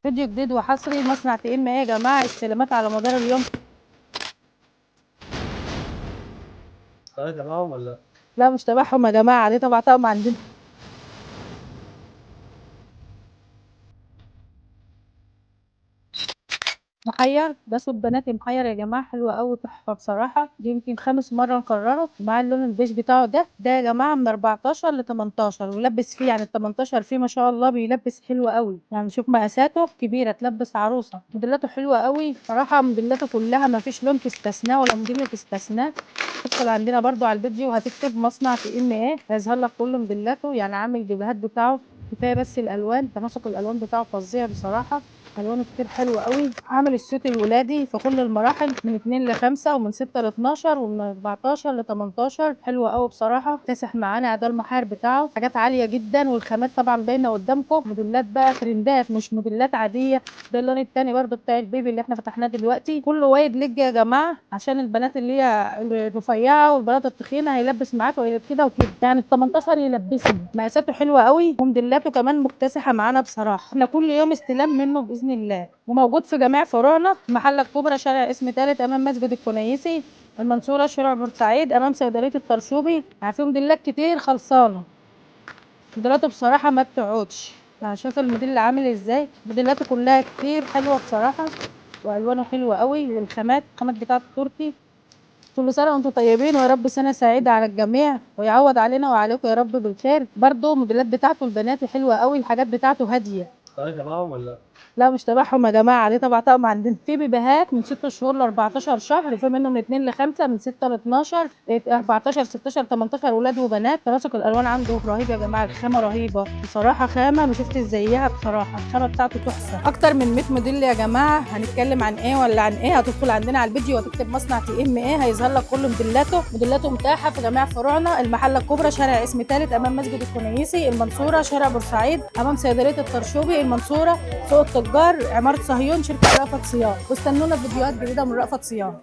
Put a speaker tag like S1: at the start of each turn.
S1: فيديو جديد وحصري مصنع تي ام ايه يا جماعة. استلامات على مدار اليوم.
S2: طيب تبعهم ولا؟
S1: لا مش تبعهم يا جماعة، دي تبع طقم عندنا. محير ده صوت بناتي محير يا جماعة، حلو قوي تحفة بصراحة. دي يمكن خامس مرة نكرره مع اللون البيج بتاعه ده. ده يا جماعة من 14 ل 18 ولبس فيه، يعني ال 18 فيه ما شاء الله بيلبس حلو قوي، يعني شوف مقاساته كبيرة تلبس عروسه. موديلاته حلوة قوي صراحة، موديلاته كلها ما فيش لون تستثناه ولا موديل تستثناه. تدخل عندنا برضو على الفيديو وهتكتب مصنع تي ام ايه هيظهر لك كل موديلاته، يعني عامل فيديوهات بتاعه. كفاية بس الالوان، تناسق الالوان بتاعه فظيع بصراحة، الوانه كتير حلوة قوي. عامل السوت الولادي في كل المراحل من 2 ل 5 ومن 6 ل 12 ومن 14 ل 18، حلوة قوي بصراحة. كاسح معانا ده المحار بتاعه، حاجات عالية جدا، والخامات طبعا باينة قدامكم. موديلات بقى ترندات مش موديلات عادية. ده اللون التاني برده بتاع البيبي اللي احنا فتحناه دلوقتي، كله wide leg يا جماعة عشان البنات اللي هي الرفيعة والبنات التخينه هيلبس معاكم كده وكده، يعني ال 18 يلبسني. مقاساته حلوة قوي وموديلاته كمان مكتسحه معانا بصراحة. احنا كل يوم استلام منه باذن الله، وموجود في جميع فروعنا: محله الكبرى شارع اسم ثالث امام مسجد الكنيسي، المنصورة شارع بورسعيد امام صيدلية الطرشوبي. يعني في موديلات كتير خلصانه، موديلاته بصراحة ما بتقعدش. شوف الموديل عامل ازاي، موديلاته كلها كتير حلوة بصراحة، والوانه حلوة قوي، والخامات الخامات بتاعته تركي. كل سنة وانتم طيبين، ويا رب سنة سعيدة على الجميع، ويعوض علينا وعليكم يا رب بالخير. برضو الموديلات بتاعته البنات حلوة قوي، الحاجات بتاعته هادية.
S2: طيب تبعهم ولا؟
S1: لا مش تبعهم يا جماعة، دي تبع طقم عندنا. في بيبيهات من 6 شهور ل 14 شهر، في منه من 2 ل 5، من 6 ل 12، 14، 16، 18، ولاد وبنات. تناسق الالوان عنده رهيب يا جماعة، الخامة رهيبة بصراحة، خامة ما شفتش زيها بصراحة، الخامة بتاعته تحفة. اكتر من 100 موديل يا جماعة. هنتكلم عن ايه ولا عن ايه؟ هتدخل عندنا على الفيديو وتكتب مصنع تي ام ايه هيظهر لك كل موديلاته. موديلاته متاحة في جميع فروعنا: المحلة الكبرى شارع اسم ثالث امام مسجد الكنيسي، المنصورة شارع بورسعيد امام صيدلية الطرشوبي، المنصورة سوق التجار عمارة صهيون شركة رأفت صيام. واستنونا في فيديوهات جديدة من رأفت صيام.